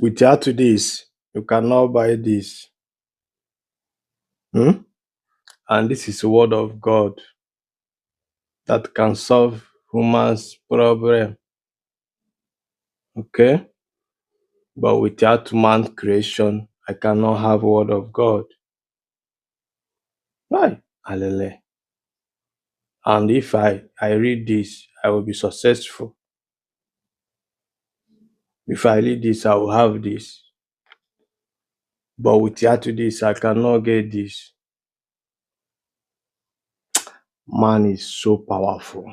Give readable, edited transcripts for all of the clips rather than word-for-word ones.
Without this, you cannot buy this. And this is word of God that can solve humans problem. Okay? But without man creation, I cannot have word of God. Right? Alele. And if I read this, I will be successful. If I read this, I will have this. But without this, I cannot get this. Man is so powerful.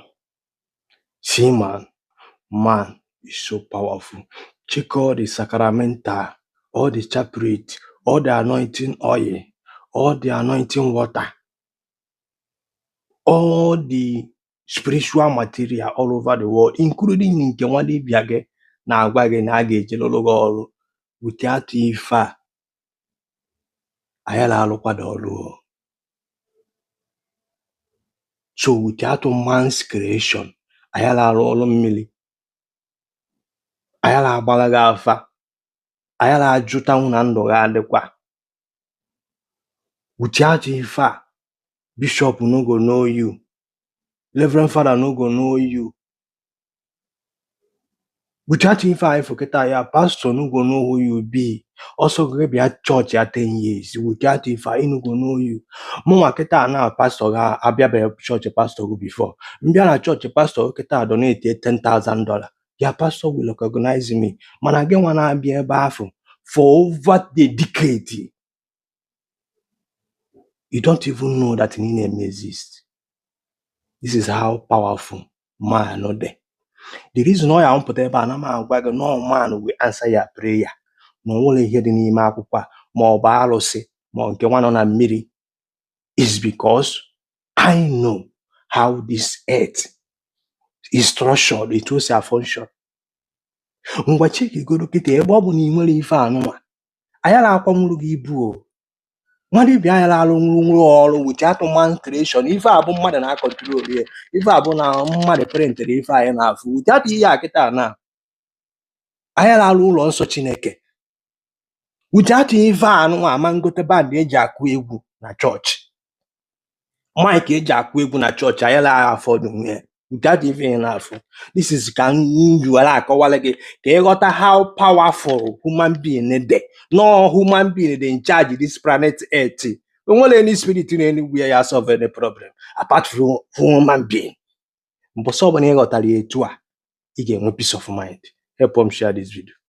See, man, man is so powerful. Check all the sacramental, all the chaplet, all the anointing oil, all the anointing water, all the spiritual material all over the world, including nke nwa dibịa gị na-agwa gị na a ga-eji lụrụ gị ọrụ. Without ife a, anyị na-alụkwado ọrụ o. So without man's creation, anyị na-arụ ọrụ mmiri, anyị na-agbara gị afa, anyị na-ajụtanwu na ndụ gị adịkwa. Without ife a, bishop no go know you, reverend father no go know you. Without ife a ifụ kịta ya, pastor no go know who you be. Ọsọ gị bịa chọọchị ya 10 years, without ife a, he no go know you. Mụnwa kịta na pastor ga abịabeghị chọọchị pastor gị before. M bịa na chọọchị pastor gị kịta, donate $10,000, ya pastor will recognize me. Mana gị nwa na-abịa ebe ahụ for over the decade, you don't even know that ị na-eme exist. This is how powerful man dị. The reason ọ ya mpụta ebe a na m agwa gị no man will answer your prayer, na o nwere ihe dị n'ime akwụkwọ a, ma ọ bụ arụsị, ma ọ nke nwa nọ na mmiri, is because I know how this earth is structured, etu o si a-function. Ngwa, chekigodo kịta, ebe ọ bụ na ị nwere ife anụnwa, anyị na-akwanwuru gị ibu o. Nwa dibịa anyị na-arụ nwụrụ ọrụ without man creation. Ife a bụ mmadụ na-a control ya. Ife a bụ na mmadụ printịrị ife anyị na-afụ. Without ihe a kịta na anyị na-arụ ụlọ nsọ Chineke, without ife a anụnwa, ama ngote band eji akụ egwu na chọọchị, mic eji akụ egwu na chọọchị, anyị na afford nwe ya without ife ị na-afụ. This is ka m ji were akọwara gị ka ịghọta how powerful human being dị. No human being dị in charge this planet earth. O nwere any spirit na anywhere ya solve any problem apart from human being. Mbọsị ọbụla ị ghọtara ya etu a, ị ga-enwe peace of mind. Help m share this video.